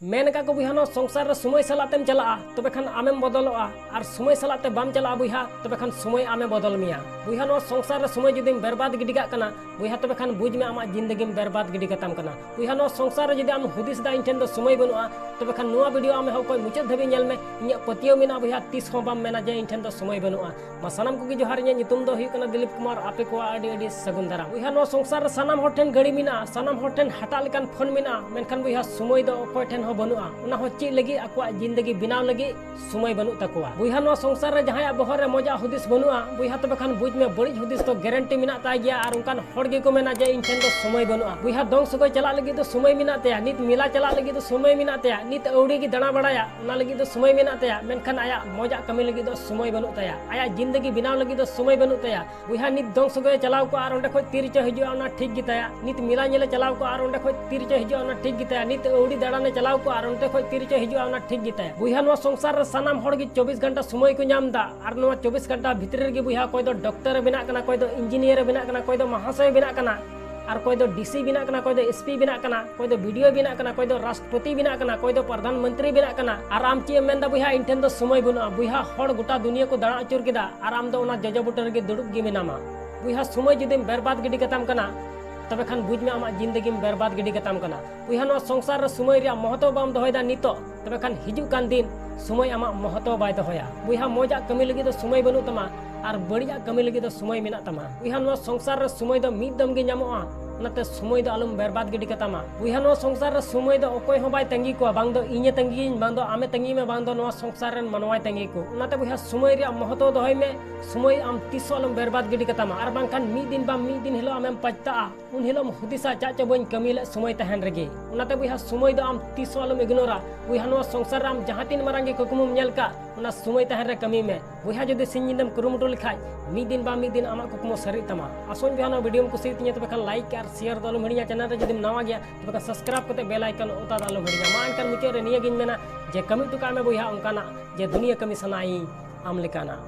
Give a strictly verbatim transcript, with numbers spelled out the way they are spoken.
ᱢᱮᱱ ᱟᱠᱟᱫ ᱠᱚ ᱵᱚᱭᱦᱟ, ᱱᱚᱣᱟ ᱥᱚᱝᱥᱟᱨ ᱨᱮ ᱥᱚᱢᱚᱭ ᱥᱟᱞᱟᱜ ᱛᱮᱢ ᱪᱟᱞᱟᱜᱼᱟ, ᱛᱚᱵᱮ ᱠᱷᱟᱱ ᱟᱢᱮᱢ ᱵᱚᱫᱚᱞᱚᱜᱼᱟ, ᱟᱨ ᱥᱚᱢᱚᱭ ᱥᱟᱞᱟᱜ ᱛᱮ ᱵᱟᱢ ᱪᱟᱞᱟᱜᱼᱟ ᱵᱚᱭᱦᱟ, ᱛᱚᱵᱮ ᱠᱷᱟᱱ ᱥᱚᱢᱚᱭ ᱟᱢᱮ ᱵᱚᱫᱚᱞ ᱢᱮᱭᱟ᱾ ᱵᱚᱭᱦᱟ, ᱱᱚᱣᱟ ᱥᱚᱝᱥᱟᱨ ᱨᱮ ᱥᱚᱢᱚᱭ ᱡᱩᱫᱤᱢ ᱵᱮᱨᱵᱟᱫ ᱜᱤᱰᱤ ᱠᱟᱜ ᱠᱟᱱᱟ ᱵᱚᱭᱦᱟ, ᱛᱚᱵᱮ ᱠᱷᱟᱱ ᱵᱩᱡᱽ ᱢᱮ, ᱟᱢᱟᱜ ᱡᱤᱱᱫᱮᱜᱤᱢ ᱵᱮᱨᱵᱟᱫ ᱜᱤᱰᱤ ᱠᱟᱛᱟᱢ ᱠᱟᱱᱟ᱾ ᱵᱚᱭᱦᱟ, ᱱᱚᱣᱟ ᱥᱚᱝᱥᱟᱨ ᱨᱮ ᱡᱩᱫᱤ ᱟᱢ ᱦᱩᱫᱤᱥ ᱫᱟ ᱤᱧ ᱴᱷᱮᱱ ᱫᱚ ᱥᱚᱢᱚᱭ ᱵᱟᱹᱱᱩᱜᱼᱟ, ᱛᱚᱵᱮ ᱠᱷᱟᱱ ᱱᱚᱣᱟ ᱵᱷᱤᱰᱤᱭᱳ ᱟᱢ ᱮᱦᱚᱵ ᱠᱷᱚᱱ ᱢᱩᱪᱟᱹᱫ ᱫᱷᱟᱹᱵᱤᱡ ᱧᱮᱞ ᱢᱮ᱾ ᱤᱧᱟᱹᱜ ᱯᱟᱹᱛᱭᱟᱹᱣ ᱢᱮᱱᱟᱜᱼᱟ ᱵᱚᱭᱦᱟ, ᱛᱤᱥ ᱦᱚᱸ ᱵᱟᱢ ᱢᱮᱱᱟ ᱡᱮ ᱤᱧ ᱴᱷᱮᱱ ᱫᱚ ᱥᱚᱢᱚᱭ ᱵᱟᱹᱱᱩᱜᱼᱟ᱾ ᱢᱟ ᱥᱟᱱᱟᱢ ᱠᱚᱜᱮ ᱡᱚᱦᱟᱨ, ᱤᱧᱟᱹᱜ ᱧᱩᱛᱩᱢ ᱫᱚ ᱦᱩᱭᱩᱜ ᱠᱟᱱᱟ ᱫᱤᱞᱤᱯ ᱠᱩᱢᱟᱨ᱾ ᱟᱯᱮ ᱠᱚᱣᱟᱜ ᱟᱹᱰᱤ ᱟᱹᱰᱤ ᱥᱟᱹᱜᱩᱱ ᱫᱟᱨᱟᱢ᱾ ᱵᱚᱭᱦᱟ, ᱱᱚᱣᱟ ᱥᱚᱝᱥᱟᱨ ᱨᱮ ᱥᱟᱱᱟᱢ ᱦᱚᱲ ᱴᱷᱮᱱ ᱜᱟᱹᱰᱤ ᱢᱮᱱᱟᱜᱼᱟ, ᱥᱟᱱᱟᱢ ᱦᱚᱲ ᱴᱷᱮᱱ ᱦᱟᱴᱟᱜ ᱞᱮᱠᱟᱱ ᱯᱷᱳᱱ ᱢᱮᱱᱟᱜᱼᱟ, ᱢᱮᱱᱠᱷᱟᱱ ᱵᱚᱭᱦᱟ, ᱥᱚᱢᱚᱭ ᱫᱚ ᱚᱠᱚᱭ ᱴᱷᱮᱱ ᱦᱚᱸ ᱵᱟᱹᱱᱩᱜᱼᱟ᱾ ᱚᱱᱟ ᱦᱚᱸ ᱪᱮᱫ ᱞᱟᱹᱜᱤᱫ? ᱟᱠᱚᱣᱟᱜ ᱡᱤᱱᱫᱮᱜᱤ ᱵᱮᱱᱟᱣ ᱞᱟᱹᱜᱤᱫ ᱥᱚᱢᱚᱭ ᱵᱟᱹᱱᱩᱜ ᱛᱟᱠᱚᱣᱟ᱾ ᱵᱚᱭᱦᱟ, ᱱᱚᱣᱟ ᱥᱚᱝᱥᱟᱨ ᱨᱮ ᱡᱟᱦᱟᱸᱭᱟᱜ ᱵᱚᱦᱚᱜ ᱨᱮ ᱢᱚᱡᱟᱜ ᱦᱩᱫᱤᱥ ᱵᱟᱹᱱᱩᱜᱼᱟ ᱵᱚᱭᱦᱟ, ᱛᱚᱵᱮ ᱠᱷᱟᱱ ᱵᱩᱡᱽ ᱢᱮ, ᱵᱟᱹᱲᱤᱡ ᱦᱩᱫᱤᱥ ᱫᱚ ᱜᱮᱨᱮᱱᱴᱤ ᱢᱮᱱᱟᱜ ᱛᱟᱭ ᱜᱮᱭᱟ᱾ ᱟᱨ ᱚᱱᱠᱟᱱ ᱦᱚᱲ ᱜᱮᱠᱚ ᱢᱮᱱᱟ ᱡᱮ ᱤᱧ ᱴᱷᱮᱱ ᱫᱚ ᱥᱚᱢᱚᱭ ᱵᱟᱹᱱᱩᱜᱼᱟ᱾ ᱵᱚᱭᱦᱟ, ᱫᱚᱝ ᱥᱚᱜᱚᱭ ᱪᱟᱞᱟᱜ ᱞᱟᱹᱜᱤᱫ ᱫᱚ ᱥᱚᱢᱚᱭ ᱢᱮᱱᱟᱜ ᱛᱟᱭᱟ, ᱱᱤᱛ ᱢᱮᱞᱟ ᱪᱟᱞᱟᱜ ᱞᱟᱹᱜᱤᱫ ᱫᱚ ᱥᱚᱢᱚᱭ ᱢᱮᱱᱟᱜ ᱛᱟᱭᱟ, ᱱᱤᱛ ᱟᱹᱣᱲᱤ ᱜᱮ ᱫᱟᱬᱟ ᱵᱟᱲᱟᱭᱟ, ᱚᱱᱟ ᱞᱟᱹᱜᱤᱫ ᱫᱚ ᱥᱚᱢᱚᱭ ᱢᱮᱱᱟᱜ ᱛᱟᱭᱟ, ᱢᱮᱱᱠᱷᱟᱱ ᱟᱭᱟᱜ ᱢᱚᱡᱟᱜ ᱠᱟᱹᱢᱤ ᱞᱟᱹᱜᱤᱫ ᱫᱚ ᱥᱚᱢᱚᱭ ᱵᱟᱹᱱᱩᱜ ᱛᱟᱭᱟ, ᱟᱭᱟᱜ ᱡᱤᱱᱫᱮᱜᱤ ᱵᱮᱱᱟᱣ ᱞᱟᱹᱜᱤᱫ ᱫᱚ ᱥᱚᱢᱚᱭ ᱵᱟᱹᱱᱩᱜ ᱛᱟᱭᱟ᱾ ᱵᱚᱭᱦᱟ, ᱱᱤᱛ ᱫᱚᱝ ᱥᱚᱜᱚᱭᱮ ᱪᱟᱞᱟᱣ ᱠᱚᱜᱼᱟ ᱟᱨ ᱚᱸᱰᱮ ᱠᱷᱚᱡ ᱛᱤ ᱨᱮᱪᱚ ᱦᱤᱡᱩᱜᱼᱟ, ᱚᱱᱟ ᱴᱷᱤᱠ ᱜᱮᱛᱟᱭᱟ᱾ ᱱᱤᱛ ᱢᱮᱞᱟ ᱧᱮᱞᱮ ᱪᱟᱞᱟᱣ ᱠᱚᱜᱼᱟ ᱟᱨ ᱚᱸᱰᱮ ᱠᱷᱚᱡ ᱛᱤ ᱨᱮᱪᱚ ᱦᱤᱡᱩᱜᱼᱟ, ᱚᱱᱟ ᱴᱷᱤᱠ ᱜᱮᱛᱟᱭᱟ᱾ ᱱᱤᱛ ᱟᱹᱣᱲᱤ ᱫᱟᱬᱟᱱᱮ ᱪᱟᱞᱟᱣ ᱠᱚᱜᱼᱟ ᱟᱨ ᱚᱸᱰᱮ ᱠᱷᱚᱡ ᱛᱤ ᱨᱮᱪᱚ ᱦᱤᱡᱩᱜᱼᱟ, ᱚᱱᱟ ᱴᱷᱤᱠ ᱜᱮᱛᱟᱭᱟ᱾ ᱵᱚᱭᱦᱟ, ᱱᱚᱣᱟ ᱥᱚᱝᱥᱟᱨ ᱨᱮ ᱥᱟᱱᱟᱢ ᱦᱚᱲ ᱜᱮ ᱪᱚᱵᱵᱤᱥ ᱜᱷᱚᱱᱴᱟ ᱥᱚᱢᱚᱭ ᱠᱚ ᱧᱟᱢ ᱮᱫᱟ, ᱟᱨ ᱱᱚᱣᱟ ᱪᱚᱵᱵᱤᱥ ᱜᱷᱚᱱᱴᱟ ᱵᱷᱤᱛᱨᱤ ᱨᱮᱜᱮ ᱵᱚᱭᱦᱟ, ᱚᱠᱚᱭ ᱫᱚ ᱰᱚᱠᱴᱚᱨ ᱮ ᱵᱮᱱᱟᱜ ᱠᱟᱱᱟ, ᱚᱠᱚᱭ ᱫᱚ ᱤᱧᱡᱤᱱᱤᱭᱟᱨ ᱮ ᱵᱮᱱᱟᱜ ᱠᱟᱱᱟ, ᱚᱠᱚᱭ ᱫᱚ ᱢᱟᱦᱟᱥᱚᱭ ᱵᱮᱱᱟᱜ ᱠᱟᱱᱟ, ᱟᱨ ᱚᱠᱚᱭ ᱫᱚ ᱰᱤ ᱥᱤ ᱵᱮᱱᱟᱜ ᱠᱟᱱᱟ, ᱚᱠᱚᱭ ᱫᱚ ᱮᱥ ᱯᱤ ᱵᱮᱱᱟᱜ ᱠᱟᱱᱟ, ᱚᱠᱚᱭ ᱫᱚ ᱵᱤ ᱰᱤ ᱳ ᱵᱮᱱᱟᱜ ᱠᱟᱱᱟ, ᱚᱠᱚᱭ ᱫᱚ ᱨᱟᱥᱴᱨᱚᱯᱚᱛᱤ ᱵᱮᱱᱟᱜ ᱠᱟᱱᱟ, ᱚᱠᱚᱭ ᱫᱚ ᱯᱨᱚᱫᱷᱟᱱ ᱢᱚᱱᱛᱨᱤ ᱵᱮᱱᱟᱜ ᱠᱟᱱᱟ᱾ ᱟᱨ ᱟᱢ ᱪᱮᱫ ᱮᱢ ᱢᱮᱱᱫᱟ ᱵᱚᱭᱦᱟ, ᱤᱧ ᱴᱷᱮᱱ ᱫᱚ ᱥᱚᱢᱚᱭ ᱵᱟᱹᱱᱩᱜᱼᱟ? ᱵᱚᱭᱦᱟ, ᱦᱚᱲ ᱜᱚᱴᱟ ᱫᱩᱱᱤᱭᱟᱹ ᱠᱚ ᱫᱟᱬᱟ ᱟᱹᱪᱩᱨ ᱠᱮᱫᱟ ᱟᱨ ᱟᱢ ᱫᱚ ᱚᱱᱟ ᱡᱚᱡᱚ ᱵᱩᱴᱟᱹ ᱨᱮᱜᱮ ᱫᱩᱲᱩᱵ ᱜᱮ ᱢᱮᱱᱟᱢᱟ᱾ ᱵᱚᱭᱦᱟ, ᱥᱚᱢᱚᱭ ᱡᱩᱫᱤᱢ ᱵᱮᱨᱵᱟᱫ ᱜᱤᱰᱤ ᱠᱟᱛᱟᱢ ᱠᱟᱱᱟ, ᱛᱚᱵᱮ ᱠᱷᱟᱱ ᱵᱩᱡᱽ ᱢᱮ, ᱟᱢᱟᱜ ᱡᱤᱱᱫᱮᱜᱤᱢ ᱵᱮᱨᱵᱟᱫ ᱜᱤᱰᱤ ᱠᱟᱛᱟᱢ ᱠᱟᱱᱟ᱾ ᱵᱚᱭᱦᱟ, ᱱᱚᱣᱟ ᱥᱚᱝᱥᱟᱨ ᱨᱮ ᱥᱚᱢᱚᱭ ᱨᱮᱭᱟᱜ ᱢᱚᱦᱚᱛᱚ ᱵᱟᱢ ᱫᱚᱦᱚᱭᱮᱫᱟ ᱱᱤᱛᱚᱜ, ᱛᱚᱵᱮ ᱠᱷᱟᱱ ᱦᱤᱡᱩᱜ ᱠᱟᱱ ᱫᱤᱱ ᱥᱚᱢᱚᱭ ᱟᱢᱟᱜ ᱢᱚᱦᱚᱛᱚ ᱵᱟᱭ ᱫᱚᱦᱚᱭᱟ᱾ ᱵᱚᱭᱦᱟ, ᱢᱚᱡᱟᱜ ᱠᱟᱹᱢᱤ ᱞᱟᱹᱜᱤᱫ ᱫᱚ ᱥᱚᱢᱚᱭ ᱵᱟᱹᱱᱩᱜ ᱛᱟᱢᱟ, ᱟᱨ ᱵᱟᱹᱲᱤᱡᱟᱜ ᱠᱟᱹᱢᱤ ᱞᱟᱹᱜᱤᱫ ᱫᱚ ᱥᱚᱢᱚᱭ ᱢᱮᱱᱟᱜ ᱛᱟᱢᱟ᱾ ᱵᱚᱭᱦᱟ, ᱱᱚᱣᱟ ᱥᱚᱝᱥᱟᱨ ᱨᱮ ᱥᱚᱢᱚᱭ ᱫᱚ ᱢᱤᱫ ᱫᱚᱢ ᱜᱮ ᱧᱟᱢᱚᱜᱼᱟ, ᱚᱱᱟᱛᱮ ᱥᱚᱢᱚᱭ ᱫᱚ ᱟᱞᱚᱢ ᱵᱮᱨᱵᱟᱫ ᱜᱤᱰᱤ ᱠᱟᱛᱟᱢᱟ᱾ ᱵᱚᱭᱦᱟ, ᱱᱚᱣᱟ ᱥᱚᱝᱥᱟᱨ ᱨᱮ ᱥᱚᱢᱚᱭ ᱫᱚ ᱚᱠᱚᱭ ᱦᱚᱸ ᱵᱟᱭ ᱛᱟᱺᱜᱤ ᱠᱚᱣᱟ, ᱵᱟᱝ ᱫᱚ ᱤᱧᱮ ᱛᱟᱺᱜᱤᱭᱤᱧ, ᱵᱟᱝ ᱫᱚ ᱱᱚᱣᱟ ᱥᱚᱝᱥᱟᱨ ᱨᱮᱱ ᱢᱟᱱᱣᱟᱭ ᱛᱟᱺᱜᱤ ᱠᱚ᱾ ᱚᱱᱟᱛᱮ ᱵᱚᱭᱦᱟ, ᱥᱚᱢᱚᱭ ᱨᱮᱭᱟᱜ ᱢᱚᱦᱚᱛᱚ ᱫᱚᱦᱚᱭ ᱢᱮ᱾ ᱥᱚᱢᱚᱭ ᱟᱢ ᱛᱤᱥ ᱦᱚᱸ ᱟᱞᱚᱢ ᱵᱮᱨᱵᱟᱫ ᱜᱤᱰᱤ ᱠᱟᱛᱟᱢᱟ, ᱟᱨ ᱵᱟᱝᱠᱷᱟᱱ ᱢᱤᱫ ᱫᱤᱱ ᱵᱟᱝ ᱢᱤᱫ ᱫᱤᱱ ᱦᱤᱞᱳᱜ ᱟᱢᱮᱢ ᱯᱟᱪᱷᱛᱟᱜᱼᱟ᱾ ᱩᱱ ᱦᱤᱞᱳᱜ ᱮᱢ ᱦᱩᱫᱤᱥᱟ, ᱪᱮᱫ ᱪᱚ ᱵᱟᱹᱧ ᱠᱟᱹᱢᱤ ᱞᱮᱫ ᱥᱚᱢᱚᱭ ᱛᱟᱦᱮᱱ ᱨᱮᱜᱮ᱾ ᱚᱱᱟᱛᱮ ᱵᱚᱭᱦᱟ, ᱥᱚᱢᱚᱭ ᱫᱚ ᱟᱢ ᱛᱤᱥ ᱦᱚᱸ ᱟᱞᱚᱢ ᱤᱜᱱᱳᱨᱟ᱾ ᱵᱚᱭᱦᱟ, ᱱᱚᱣᱟ ᱥᱚᱝᱥᱟᱨ ᱨᱮ ᱟᱢ ᱡᱟᱦᱟᱸ ᱛᱤᱱ ᱢᱟᱨᱟᱝ ᱜᱮ ᱠᱩᱠᱢᱩᱢ ᱧᱮᱞ ᱠᱟᱜ, ᱚᱱᱟ ᱥᱚᱢᱚᱭ ᱛᱟᱦᱮᱱ ᱨᱮ ᱠᱟᱹᱢᱤ ᱢᱮ᱾ ᱵᱚᱭᱦᱟ, ᱡᱩᱫᱤ ᱥᱤᱧ ᱧᱤᱫᱟᱹᱢ ᱠᱩᱨᱩᱢᱩᱴᱩ ᱞᱮᱠᱷᱟᱡ, ᱢᱤᱫ ᱫᱤᱱ ᱵᱟᱝ ᱢᱤᱫ ᱫᱤᱱ ᱟᱢᱟᱜ ᱠᱩᱠᱢᱩ ᱥᱟᱹᱨᱤᱜ ᱛᱟᱢᱟ᱾ ᱟᱥᱚᱜ ᱟᱹᱧ ᱵᱚᱭᱦᱟ, ᱱᱚᱣᱟ ᱵᱷᱤᱰᱤᱭᱳᱢ ᱠᱩᱥᱤᱭᱟᱛᱤᱧᱟ, ᱛᱚᱵᱮ ᱠᱷᱟᱱ ᱞᱟᱭᱤᱠ ᱟᱨ ᱥᱮᱭᱟᱨ ᱫᱚ ᱟᱞᱚᱢ ᱦᱤᱲᱤᱧᱟ᱾ ᱪᱮᱱᱮᱞ ᱨᱮ ᱡᱩᱫᱤᱢ ᱱᱟᱣᱟ ᱜᱮᱭᱟ, ᱛᱚᱵᱮ ᱠᱷᱟᱱ ᱥᱟᱵᱥᱠᱨᱟᱭᱤᱵ ᱠᱟᱛᱮ ᱵᱮᱞ ᱟᱭᱠᱚᱱ ᱚᱛᱟ ᱫᱚ ᱟᱞᱚᱢ ᱦᱤᱲᱤᱧᱟ᱾ ᱢᱟ ᱮᱱᱠᱷᱟᱱ ᱢᱩᱪᱟᱹᱫ ᱨᱮ ᱱᱤᱭᱟᱹ ᱜᱤᱧ ᱢᱮᱱᱟ ᱡᱮ ᱠᱟᱹᱢᱤ ᱦᱚᱴᱚ ᱠᱟᱜ ᱢᱮ ᱵᱚᱭᱦᱟ ᱚᱱᱠᱟᱱᱟᱜ, ᱡᱮ ᱫᱩᱱᱤᱭᱟᱹ ᱠᱟᱹᱢᱤ ᱥᱟᱱᱟᱭᱤᱧ ᱟᱢ ᱞᱮᱠᱟᱱᱟᱜ᱾